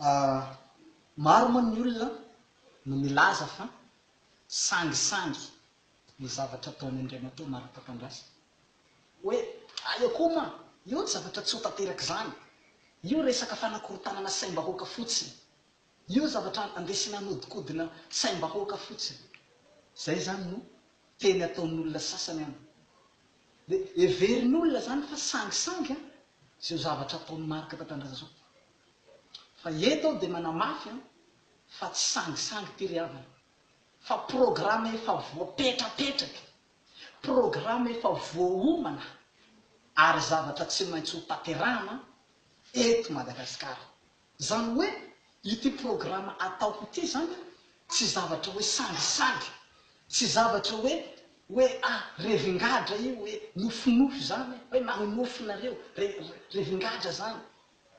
Maro moa ny olona no milaza fa sangisangy ny zavatra ataon'i Andriamatoa Marc Tatandraza. Hoe aia koa ma, io tsy zavatra tsy ho tanteraka izany. Io resaka fanakorontanana saim-bahoaka fotsiny. Io zavatra andesina hanodikodina saim-bahoaka fotsiny. Izay izany no teny ataon'olona sasany an. Dia heverin'olona izany fa sangisangy an, izao zavatra ataon'i Marc Tatandraza izao. Fa eto aho dia manamafy an, fa tsy sangisangy ity ry havana, fa programa efa voapetrapetraka, programa efa voaomana ary zavatra tsy maintsy ho tanterahana eto Madagasikara. Izany hoe ity programa ataoko ity izany tsy zavatra hoe sangisangy, tsy zavatra hoe hoe ah revingadra io hoe nofinofy izany hoe manonofy nareo, revingadra izany.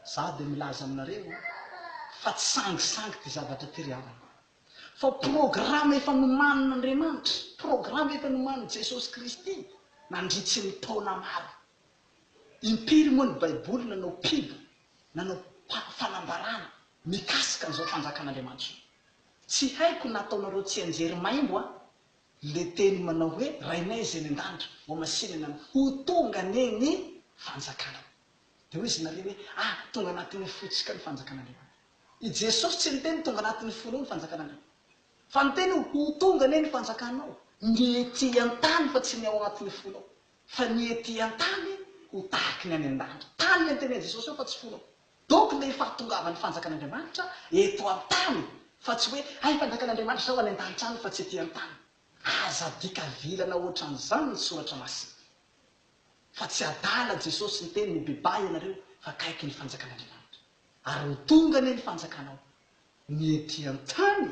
Za dia milaza aminareo fa tsy sangisangy ity zavatra ity ry havana. Fa programa efa nomanin'Andriamanitra, programa efa nomanin'i Jesosy Kristy nandritry ny taona maro. Impiry moa ny Baiboly nanao pub, nanao fanambarana mikasika an'izao fanjakan'Andriamanitra izao. Tsy haiko na ataonareo tsianjery maimbo an, le teny manao hoe Rainay izay any an-danitra, hohamasinina ny ho tonga anie ny fanjakanao. Dia hoy izy nareo hoe, ah, tonga anatin'ny fontsika ny fanjakan'Andriamanitra. I Jesosy tsy niteny tonga anatin'ny fonao ny fanjakan'Andriamanitra. Fa niteny hoe ho tonga anie ny fanjakanao, ny ety an-tany fa tsy ny ao anatin'ny fonao. Fa ny ety an-tany ho tahaky ny any an-danitra. Tany ilay nitenen'i Jesosy eo fa tsy fonao. Donc ilay fahatongavan'ny fanjakan'Andriamanitra eto an-tany fa tsy hoe hay fanjakan'Andriamanitra izao any an-danitra any fa tsy ety an-tany. Aza adika vilana ohatran'izany ny soratra masina. Fa tsy adala Jesosy niteny mibebaha ianareo fa akaiky ny fanjakan'Andriamanitra. Ary ho tonga anie ny fanjakanao. Ny ety an-tany,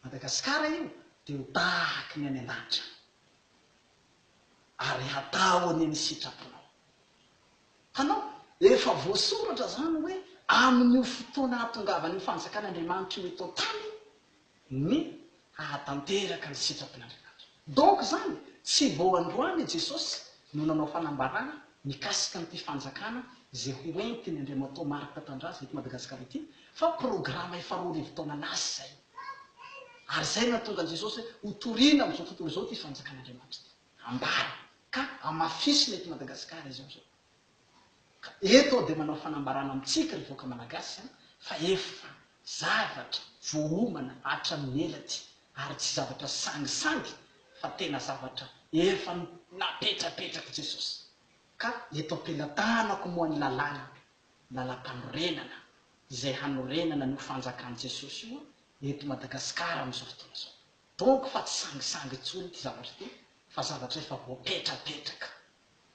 Madagasikara io, dia ho tahaky ny any an-danitra. Ary hatao anie ny sitraponao. Hitanao? Efa voasoratra izany hoe amin'io fotoana hahatongavan'io fanjakan'Andriamanitra io eto an-tany ny hahatanteraka ny sitrapon'Andriamanitra. Donc izany, tsy vao androany i Jesosy no nanao fanambarana mikasika an'ity fanjakana izay ho entiny Andriamatoa Marc Tatandraza eto Madagasikara ity, fa programa efa 2000 taona lasa izay. Ary izay no nahatonga an'i Jesosy hoe ho torina amin'izao tontolo izao ity fanjakan'Andriamanitra ity. Ambara ka hamafisina eto Madagasikara izao izao. Ka eto aho dia manao fanambarana amintsika ry vahoaka Malagasy an, fa efa zavatra voaomana hatramin'ny ela ity, ary tsy zavatra sangisangy fa tena zavatra efa napetrapetrak'i Jesosy. Ka eto am-pelatanako moa ny lalàna, lalam-panorenana, izay hanorenana an'io fanjakan'i Jesosy io eto Madagasikara amin'izao fotoana izao. Donc fa tsy sangisangy intsony ity zavatra ity fa zavatra efa voapetrapetraka.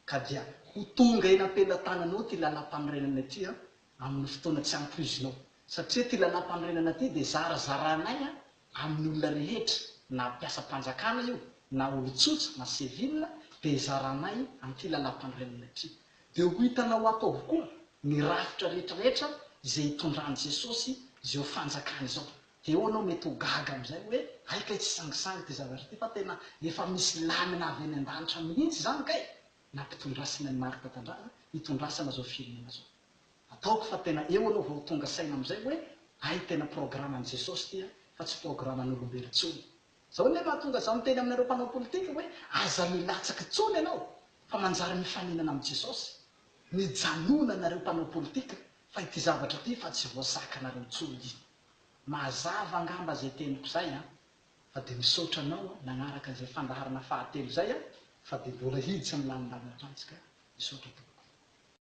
Ka dia ho tonga eny am-pelatananao ity lalam-panorenana ity an, amin'ny fotoana tsy ampoizinao. Satria ity lalam-panorenana ity dia zarazaranay amin'ny olona rehetra, na mpiasam-panjakana io, na olon-tsotra, na civil, dia zaranay amin'ity lalam-panorenana ity. Dia ho hitanao ato avokoa ny rafitra rehetrarehetra izay hitondran'i Jesosy izao fanjakana izao. Dia eo anao mety ho gaga amin'izay hoe hay kay tsy sangisangy ity zavatra ity fa tena efa misy lamina avy any an-danitra mihitsy izany kay nampitondrasina an'i Marc Tatandraza hitondrasana izao firenena izao. Ataoko fa tena eo anao vao ho tonga saina amin'izay hoe hay tena programan'i Jesosy ity an, fa tsy programan'olombelo intsony. Izao anie mahatonga izaho miteny aminareo mpanao politika hoe aza milatsaka intsony ianao fa manjary mifaninana amin'i Jesosy. Mijanona nareo mpanao politika fa ity zavatra ity fa tsy voasakanareo intsony. Mazava angamba zay teniko zay an! Fa dia misaotra anao an nagnaraka an'izay fandaharana fahatelo zay an! Fa dia mbola hiditra amin'ny lalindalina hatrany tsika, misaotra tompoko.